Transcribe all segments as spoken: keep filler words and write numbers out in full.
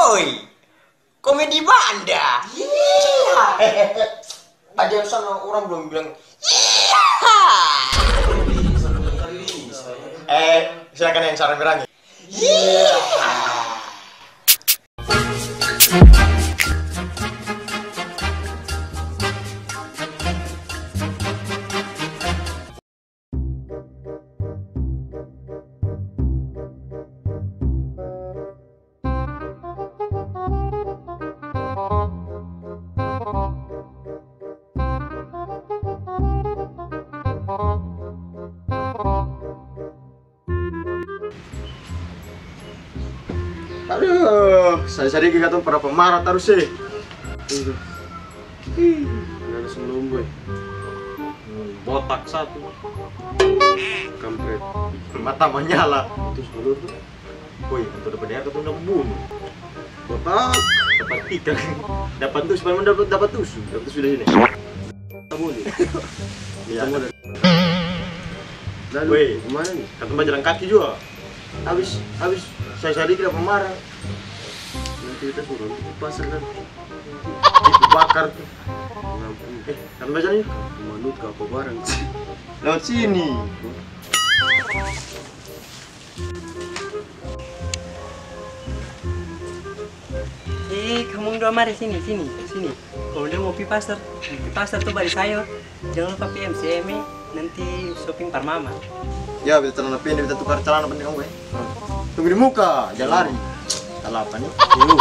Oi, komedi banda. Iya. Padahal sana orang belum bilang iya. Eh, silakan yang sarang-sarang. Iya. Aduh, sadiki-sadiki katong pada pamara tarus e. Ih, ada seng lombo e. Botak satu. Kampret. Mata manyala. Itu sepuluh tu. Woi, untuk dapat D R katong dapa bunu. Botak. Dapat tikang. Dapat tusu, paling dapat, dapat tusu. Dapat tusu dari sini. Tak boleh. Iya. Kita mau dari Lalu, weh, kemana nih? Katong bajalan kaki jua. Abis, abis sadiki-sadiki dapa mara. Nanti beta suruh ke pasar kan. Itu bakar tuh. Eh, katong bajalan yuk. Manut ka apa barang sih? Lewat sini. Eh, kamong dua mari sini, sini, sini. Kalo dia mau pi pasar, pi pasar to bali sayor. Jang lupa pi M C M e, nanti shopping par mama. Ya, beta calana pende, beta tukar calana pende kong, eh. Tunggu di muka, jang lari. Salah apa nih? Dulu.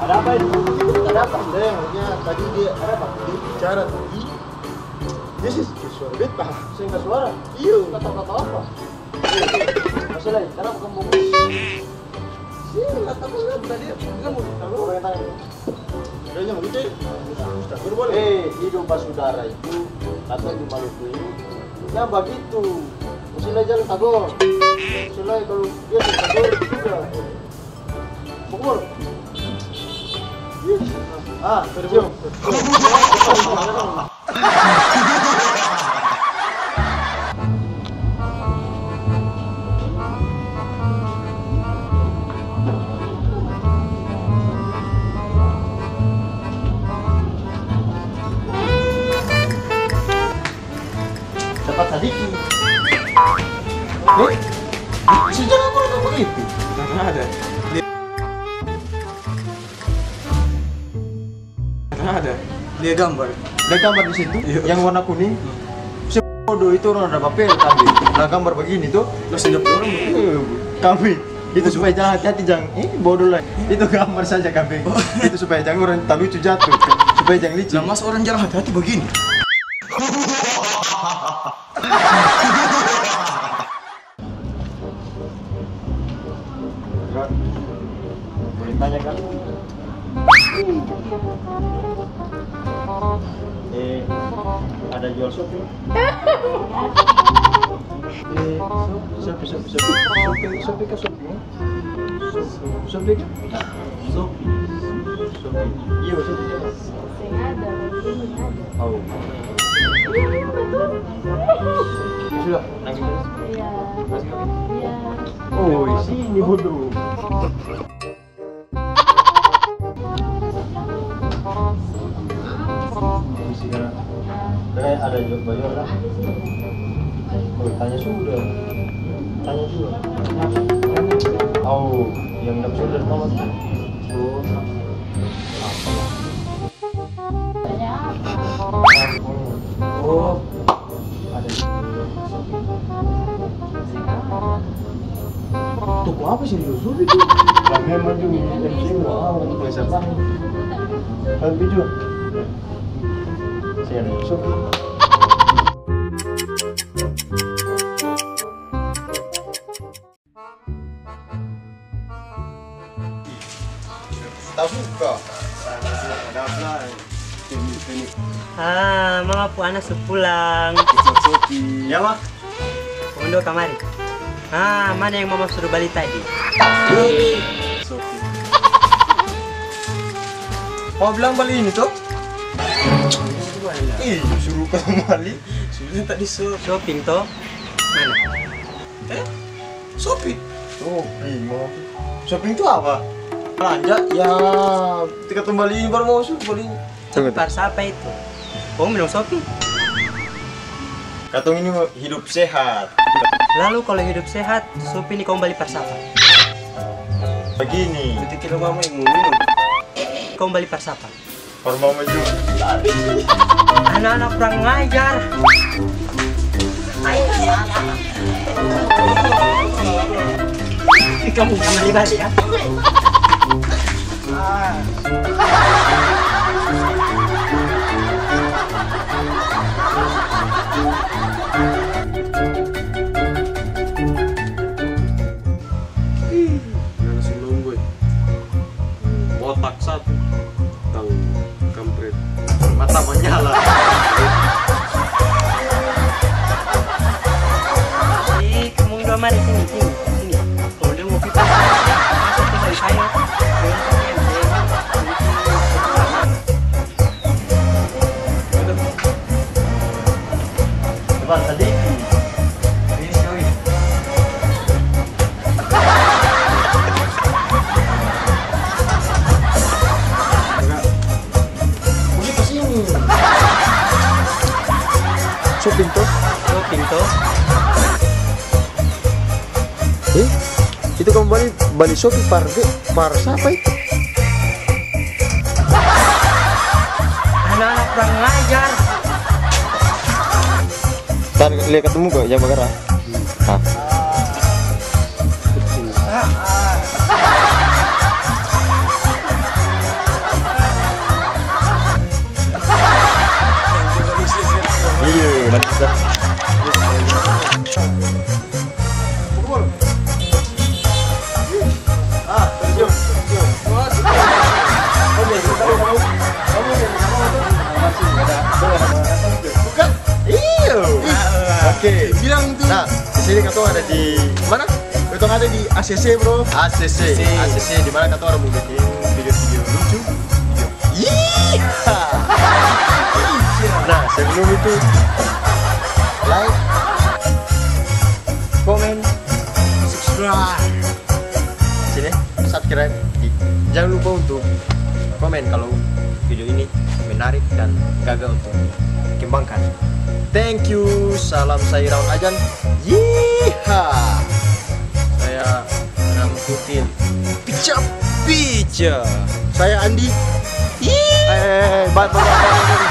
Ada apa ini? Ada apa? Tadi dia, dia bicara tadi. Dia seng suara beta. Seng suara? Iyo. Kata-kata apa? Masalah ini, kenapa kamu bawa? Sini, kata apa tadi? Dia mau taruh. Kayaknya begitu ya. Mustahil boleh. Eh, hidup basudara itu, kata di Maluku ini, yang bagitu. Mesti lai jalan tagor. Mesti lai kalau dia seng tagor, sudah. Pukul. Ah, cium. Dapat sadiki. Eh? Bisa jalan kurang bagitu? Mana ada? Mana ada? Lia gambar. Lia gambar di situ, iya, yang warna kuning. Hmm. Se bodoh itu orang ada papel, tapi lah gambar begini tuh. Lah, sejak orang begini. Eh, kami. Itu supaya jang hati-hati, jang, eh, bodoh lai. Itu gambar saja, K B. Oh. Itu supaya jang orang talucu jatuh, supaya jang licin. Lah, masa orang jalan hati-hati begini? Boleh tanya, Kak? Eh, ada jual sopi? Eh, sopi, sopi, sopi, sopi. Sopi, sopi ka sopi? Sopi, sopi ka? Sopi. Sopi. Iya, sopi. Seng ada, baru ini ada. Oh. Iya, iya, betul. Sudah, lagi terus. Iya. Lagi, lagi. Iya. Oh, di sini bodoh. Ada juga bayar lah. Oh, tanya sudah. Tanya juga. Oh, yang dap sudah dari bawah. Oh. Apalah. Oh. Ada. Toko apa sih di Yusuf itu? Lah, memang juga M C mau, ah, mau beli siapa? Kan video. Saya ada Yusuf. Tabuka. Ah, mama pung ana su pulang. Ya, Ma. Pung Dua kamari. Ah, mana yang mama suruh bali tadi? Shopee. Mama bilang bali ini to? Ih, suruh kau bali. Suruh tadi so. Shopping to? Mana? Eh? Shopee? Shopee, mama. Shopping tu apa? Belanja? Ya, tika kembali baru mau suruh bali. Tunggu, tunggu. Par sapa itu? Kong minum Shopee? Katong ini hidup sehat. Lalu kalau hidup sehat, Shopee ini kong bali par sapa? Begini. Nanti kira mama yang mau minum. Kong bali par sapa? Par mama juga. Anak-anak kurang ngajar. Kamu jangan dibalik ya. Ih, nana si Nonggoi. Botak satu. Tang kampret. Mata manyala. Ih, kamu dua mari sini, sini, sini. Kalau dia mau pipa, masuk ke balik saya. Coba sadiki. Ini sekali. Bagi ke sini. Shopping to? Shopping to? Eh, itu kamu bali, bali Shopee par, par sapa itu? Anak-anak kurang ngajar. Tar, lia katong muka, jang bagara. Ah. Iya, mantap. Bukan? Iyo. Oke. Bilang tuh. Nah, di sini katong ada di mana? Katong ada di A C C, bro. A C C. A C C. A C C, di mana katong ada mau bikin video-video lucu. Video. Iya. Nah, sebelum itu, like, komen, subscribe. Sini, subscribe. Jangan lupa untuk komen kalau video ini menarik dan gagal untuk dikembangkan. Thank you. Salam saya Irawan Ajan. Yeeha. Saya Ram Kutin. Pica, pica. Saya Andi. Yeeha. Eh, eh, eh, balik, balik, balik, balik.